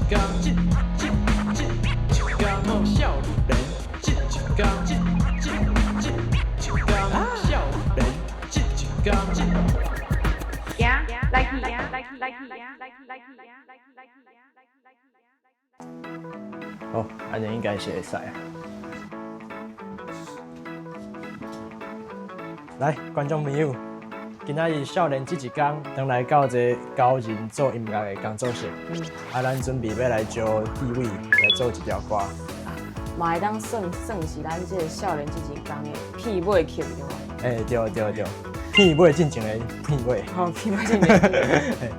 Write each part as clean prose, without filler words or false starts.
工，這這這一工少年，這一工，這這這一工少年，這一工這。行，來去，來去，來去，來去，來去，來去。好，按呢應該是會使啊。來，觀眾朋友，今仔日少年這一工，轉來到這個高人做音樂的工作室。啊，咱準備欲來招志偉來做一條歌。嘛會當算算是咱這個少年這一工的片尾曲對無？欸，對對對，片尾進前的片尾。吼，片尾進前。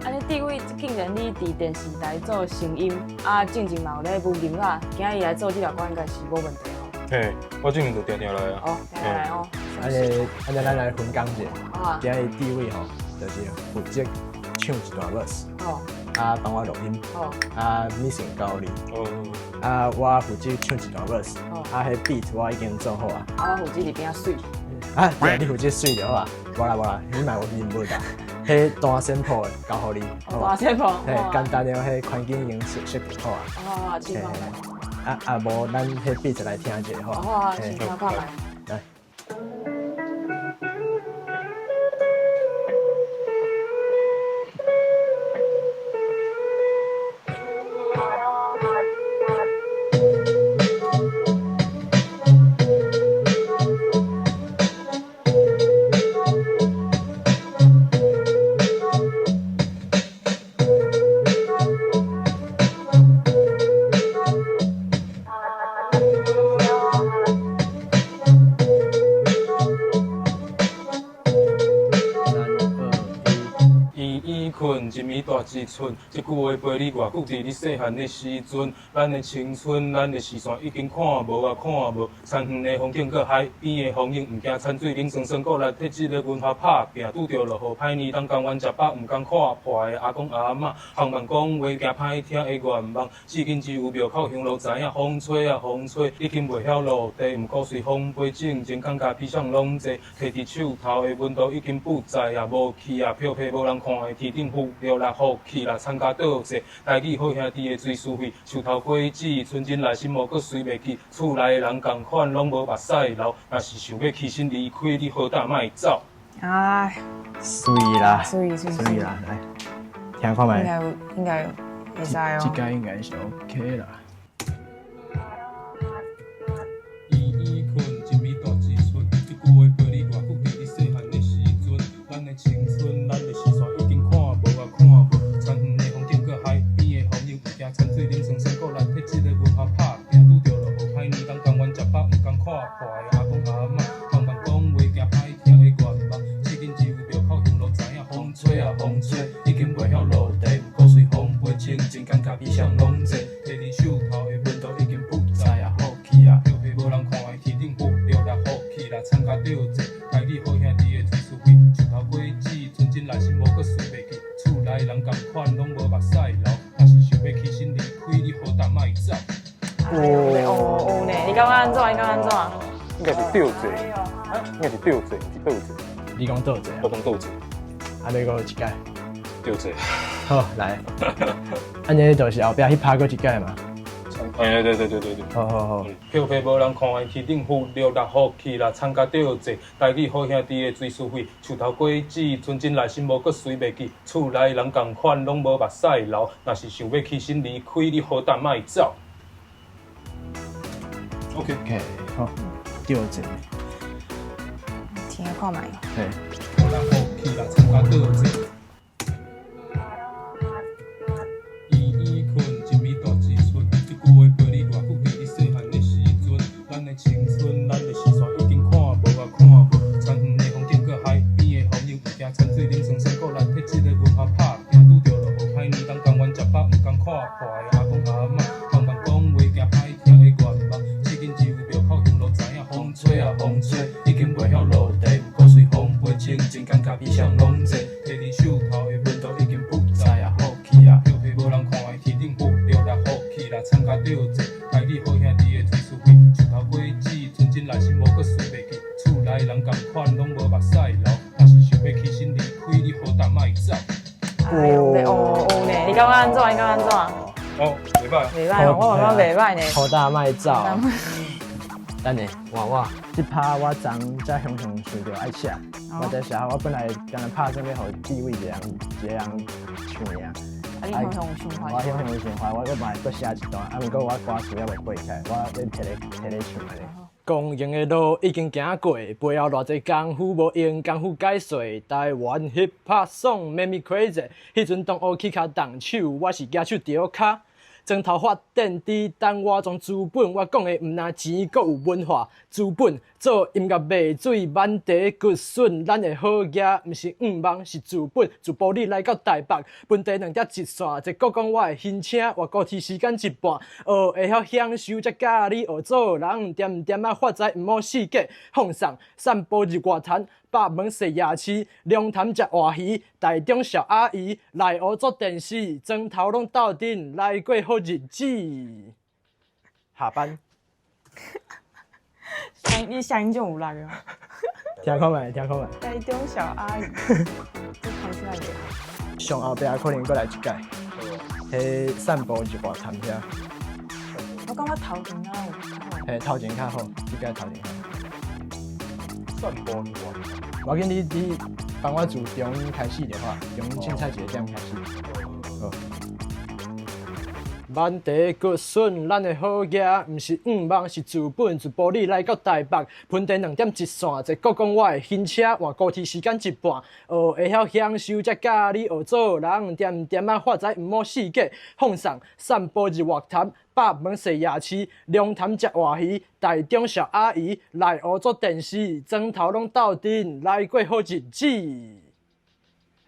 按呢，志偉既然你佇電視台做聲音，啊，進前嘛有咧舞音樂，今日來做這條歌應該是無問題吼。嘿，我進前就定定來啊。哦，定定來哦。按呢，按呢，咱來分工者。好啊。今日志偉吼，就是負責唱一段 verse。好。啊，幫我錄音。好。啊，mixing 交你。哦。啊，我負責唱一段 verse。哦。啊，彼 beat 我已經做好啊。啊，我負責佇邊仔媠。啊，對，你負責媠就好啊。無啦無啦，你嘛有任務啦。彼單 sample 交予你。單 sample。嘿，簡單的，彼環境已經設定好啊。好好好，試看覓。啊啊，無咱彼 beat 來聽一下好。好啊，試聽看覓。來。圆圆睏，一暝大一寸。這句話陪你偌久？佇你細漢的時陣，咱的青春，咱的視線已經看無啊看無。田園的風景，佮海邊的風景，毋驚田水冷酸酸，閣來替這个銀河拍拚。拄著落雨歹年，冬甘願食飽，毋甘看破的阿公阿嬤。向望講話驚歹聽的願望，至今只有廟口香爐知影風吹啊風吹，已經袂曉落地。毋過隨風飛進前，感覺披上攏濟，提佇手頭的溫度已經不在啊，無去啊，飄飄無人看的天頂浮著落雨去啦，參加倒坐，台語好兄弟的追思會，樹頭果子，純真內心無閣隨袂去，厝內的人仝款攏無目屎流，若是想欲起身離開，你好膽莫走。哎，媠啦，媠媠媠啦，來聽看覓。應該有，應該有，會使哦。這個應該是 OK 啦。圓圓睏，一暝大一寸，這句話陪你偌久？佇你細漢的時陣，咱的青春，咱的視線已經看無啊看無。田園的風景，佮海邊的風景，毋驚田水冷酸酸，閣來替這个銀河拍拚。拄著落雨歹年，冬甘願食飽，毋甘看破的阿公阿嬤。向望講話驚歹聽的願望，至今只有廟口香爐知影風吹啊風吹，已經袂曉落地。毋過隨風飛清，真感覺理想攏濟，提佇手頭的溫度已經不在啊，雨去啊，飄飄無人看的天頂浮著落雨去啦，參加倒坐，台語好兄弟的追思會，樹頭果子，純真內心無閣隨袂去，厝內人仝款攏無目屎流，若是想欲起身離開，你好膽莫走。哦有呢，你感覺按怎？你感覺按怎？應該是倒坐，應該是倒坐，毋是倒坐。你講倒坐？我講倒坐。啊，欲閣一擺。倒坐。好，來。按呢就是後壁彼拍閣一擺嘛。欸，對對對對對。好好好。飄飄無人看的天頂浮著落雨去啦，參加倒坐，台語好兄弟的追思會，樹頭果子，純真內心無閣隨袂去，厝內人仝款攏無目屎流，若是想欲起身離開，你好膽莫走。OK。 OK，好，倒坐。聽看覓。嘿。落雨去啦，參加倒坐。圓圓睏，一暝大一寸，這句話陪你偌久？佇你細漢的時陣，咱的青春，咱的視線已經看無啊看無。田園的風景，佮海邊的風景，毋驚田水冷酸酸，閣來替這个銀河拍拚。拄著落雨歹年，冬甘願食飽，毋甘看破的阿公阿嬤。向望講話驚歹聽的願望，至今只有廟口香爐知影風吹啊風吹，已經袂曉落地。毋過隨風飛清，真感覺理想攏濟，提佇手頭的溫度已經不在啊，雨去啊，飄飄無人看的天頂浮著落雨去啦，參加倒坐，台語好兄弟的追思會，樹頭果子，純真內心無閣隨袂去，厝內人仝款攏無目屎流，若是想欲起身離開，你好膽莫走。哦有呢，你感覺按怎？你感覺按怎？哦，袂歹。袂歹，我感覺袂歹呢。好大莫走。等下，換我，這拍我昨才雄雄想著愛寫，我才寫好。我本來敢若拍算欲予志偉一個人一個人唱爾。啊，你雄雄想法？我雄雄有想法，我閣嘛會閣寫一段，啊，毋過我歌詞猶未背起來，我咧提咧提咧唱按呢。光榮的路已經行過，背後偌濟功夫無用，功夫解說。台灣 hip hop song make me crazy，彼陣同學去跤動手，我是舉手著跤。磚頭發展佇等我裝資本，我講的毋但錢，閣有文化資本。做音樂賣水，滿地骨筍，咱的好額毋是願望，是資本。自埔里來到台北，本地兩點一線，一個講我的行程，活高鐵時間一半，學會曉享受才教你學做人，恬恬仔發財毋好四界放送，散步入外灘。百門踅夜市，龍潭食活魚，台中小阿姨來學做電視，磚頭攏鬥陣來過好日子。下班。你聲音就有力啊！聽看覓，聽看覓。台中小阿姨，這看起來袂。上後壁可能閣來一擺，彼散步入外灘遐。我感覺頭前較有較好。嘿，頭前較好，這擺頭前較好。散步入外灘。無要緊，你幫我自中開始就好，中凊彩一個點開始。好。滿地骨筍，咱的好額毋是願望，是資本。自埔里來到台北，盆地兩點一線，一個講我的行車換高鐵時間一半，學會曉享受才教你學做人，恬恬仔發財毋好四界放送，散步入外灘。百門踅夜市，龍潭食活魚，台中小阿姨來學做電視，磚頭攏鬥陣來過好日子。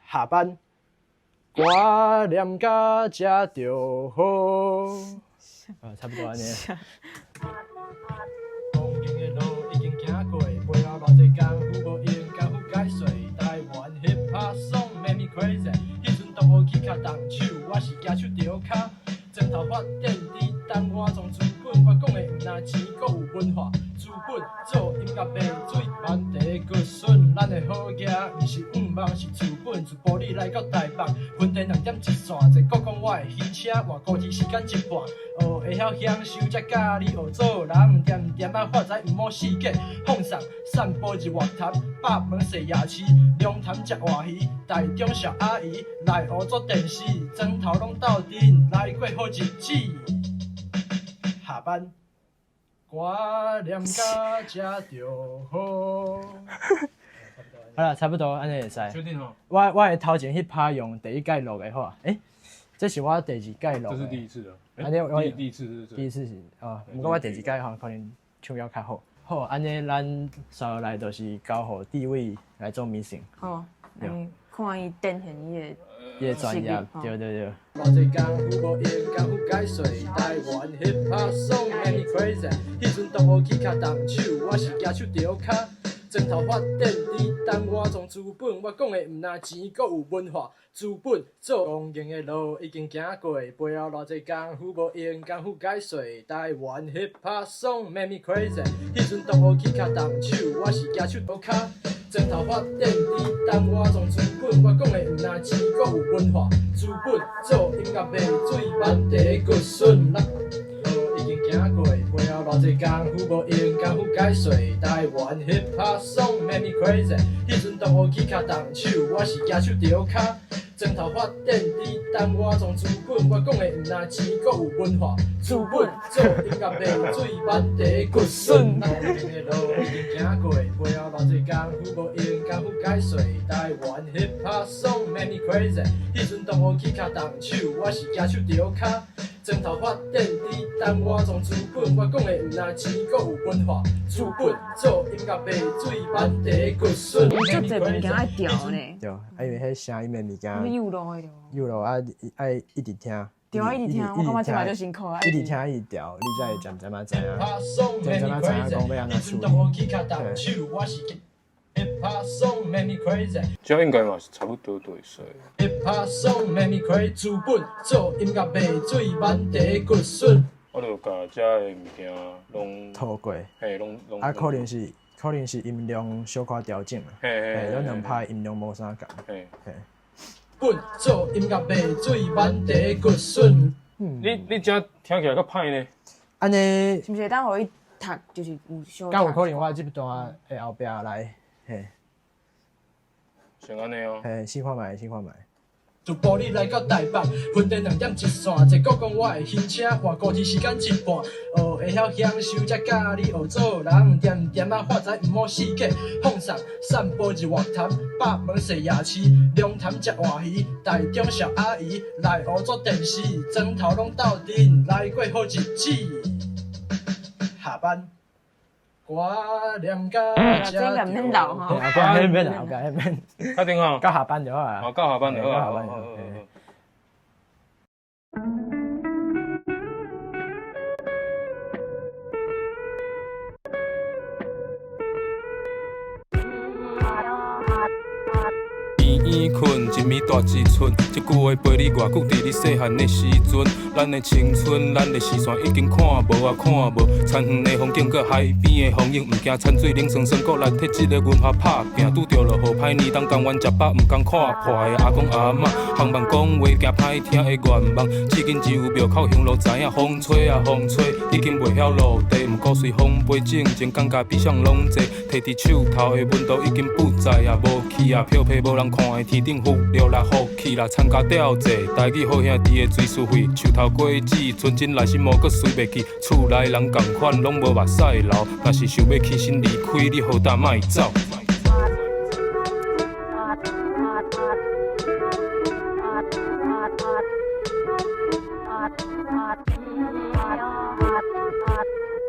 下班，歌念到這就好。啊，差不多按呢。光榮的路已經行過，背後偌濟功夫無用，功夫解說。台灣 hip hop song make me crazy，彼陣同學去跤動手，我是舉手著跤。磚頭發展佇等我裝資本，我講的毋但錢，閣有文化資本。做音樂賣水，滿地骨筍，咱的好額毋是願望，是資本。自埔里來到台北，盆地兩點一線，一個講我的行車換高鐵時間一半，學會曉享受才教你學做人，恬恬仔發財毋好四界放送，散步入外灘，百門踅夜市，龍潭食活魚，台中小阿姨來學做電視，磚頭攏鬥陣來過好日子。下班，歌念到這就好。好啦，差不多按呢會使。確定哦？我的頭前彼拍用第一擺錄的好，欸，這是我第二擺錄。這是第一次啊。按呢我第一次是第一次是哦，毋過我第二擺吼可能唱了較好。好，按呢咱紲落來就是交予志偉來做 mixing。好，嗯，看伊展現伊的伊的專業，對對對。偌濟功夫無用，功夫解說。台灣 hip hop song make me crazy，彼陣同學去跤動手，我是舉手著跤。磚頭發展佇等我裝資本，我講的毋但錢，閣有文化資本。做光榮的路已經行過，背後偌濟功夫無用，功夫解說。台灣 hip hop song make me crazy，彼陣同學去跤動手，我是舉手著跤。磚頭發展佇等我裝資本，我講的毋但錢，閣有文化資本。做音樂賣水，滿地骨筍。路已經行過，背後偌濟功夫無用，功夫解說。台灣 hip hop song make me crazy，彼陣同學去跤動手，我是舉手著跤。磚頭發展佇等我裝資本，我講的毋但錢，閣有文化資本。做音樂賣水，滿地骨筍。光榮的路已經行過，背後偌濟功夫無用，功夫解說。台灣 hip hop song make me crazy，彼陣同學去跤動手，我是舉手著跤。磚頭發展佇等我裝資本，我講的毋但錢，閣有文化資本。做音樂賣水，滿地骨筍。有足濟物件愛調呢。對，啊，因為彼聲音的物件。有路的對無？有路啊，愛一直聽。對啊，一直聽，我感覺這嘛足辛苦啊。一直聽一直調，你才會漸漸仔知影，漸漸仔知影講欲按怎處理。 Hip hop song make me crazy。這應該嘛是差不多就會使。 Hip hop song make me crazy，資本做音樂賣水，滿地骨筍。我就共遮的物件攏透過，嘿，攏攏。啊，可能是音量小可調整啊，嘿，咱兩拍音量無相仝。嘿。嘿。本做音樂賣水，滿地骨筍。你這聽起來較歹呢？按呢，是毋是會當予伊讀，就是有小敢有可能我這段會後壁來，嘿，像按呢哦。嘿，試看覓，試看覓。自埔里來到台北，分地兩點一線，坐國光我會還車，換高鐵時間一半。學會曉享受，才教你學做人，恬恬仔發財，毋好四界放送，散步入活潭，百門踅夜市，龍潭食活魚，台中小阿姨來學做電視，磚頭攏鬥陣來過好日子。下班，我念到這應該毋免留吼。後壁免啦，後壁免。確定吼？到下班就好啊。哦，到下班就好啊。到下班就好。圆圆睏，一暝大一寸。这句话陪你偌久？伫你细汉的时阵，咱的青春，咱的视线已经看无啊看无。田园的风景，佮海边的风景，毋惊田水冷霜霜，阁来替这个银河拍拼。拄著落雨歹年，冬甘愿食饱，毋甘看破的阿公阿嬷，向望讲话惊歹听的愿望，至今只有庙口香炉知影风吹啊风吹，已经袂晓落地。毋过随风飞进前，感觉比谁拢济。提伫手头的温度已经不在啊，无去啊，飘飘无人看的天顶浮落来雨去啦，参加吊祭，台语好兄弟的追思会，树头果子，纯真内心无阁随袂记，厝内人仝款拢无目屎流，若是想欲起身离开，你好胆莫走。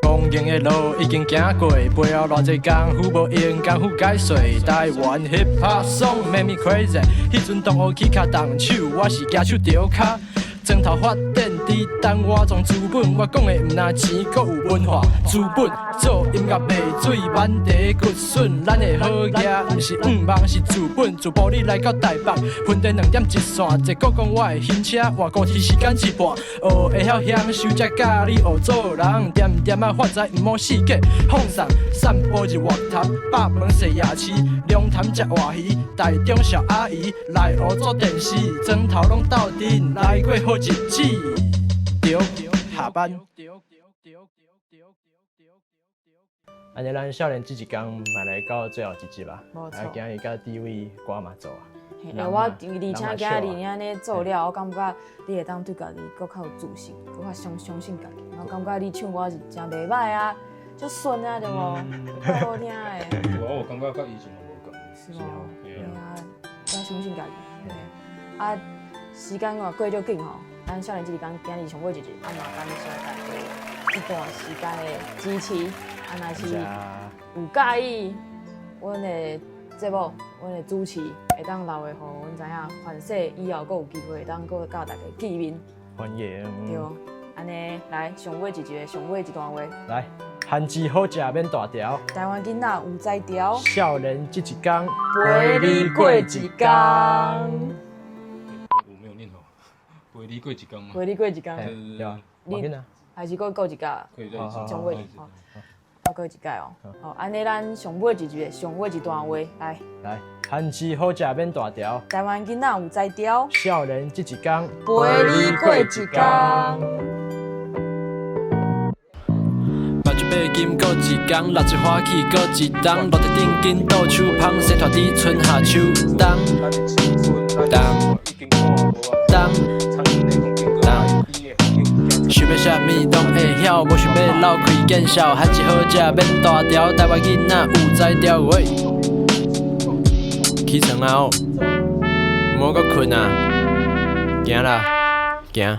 光荣的路已經行過，背後偌濟功夫無用，功夫解說。台灣 hip hop song make me crazy，彼陣同學起跤動手，我是舉手著跤。磚頭發展伫等我裝資本，我講的毋但錢，閣有文化資本。做音樂賣水，滿地骨筍，咱的好額毋是願望，是資本。自埔里來到台北，分地兩點一線，坐國光我會還車，換高鐵時間一半。學會曉享受，才教你學做人，恬恬仔發財，毋好四界放送，散步入活潭，百門踅夜市，龍潭食活魚，台中小阿姨來學做電視，磚頭攏鬥陣來過好日子。對，下班。按呢，咱少年這一工嘛來到最後一集啊。無錯。啊，今日佮 D 位歌嘛做啊。欸，我而且今日你按呢做了，我感覺你會當對家己閣較有自信，閣較相信家己。我感覺你唱歌是真袂䆀啊，足順啊，對無？足好聽的。我有感覺佮以前無仝。是無？對啊，要相信家己。啊，時間嘛過足緊吼，咱少年這一工今日上尾一日，啊嘛感謝大家這段時間的支持。啊，若是有佮意阮的節目，阮的主持會當留的，予阮知影，凡勢以後閣有機會會當閣佮大家見面。歡迎。對，按呢來上尾一集的上尾一段話。來，番薯好食免大條。台灣囡仔有才調。少年這一工，陪你過一工。我沒有念好，陪你過一工嘛。陪你過一工。對啊。你還是閣過一工？可以再上尾。我閣一擺哦，好，按呢咱上尾一句，上尾一段話，來。來，番薯好食免大條。台灣囡仔有才調。少年這一工，陪你過一工。目睭爬金過一工，六一歡喜過一冬，落地頂緊倒手芳，洗拖佇春夏秋冬。冬冬冬。想欲啥物攏會曉，無想欲流開見笑，番薯好食免大條，台灣囡仔有才調。喂，起床啊哦，毋好閣睏啊，行啦，行。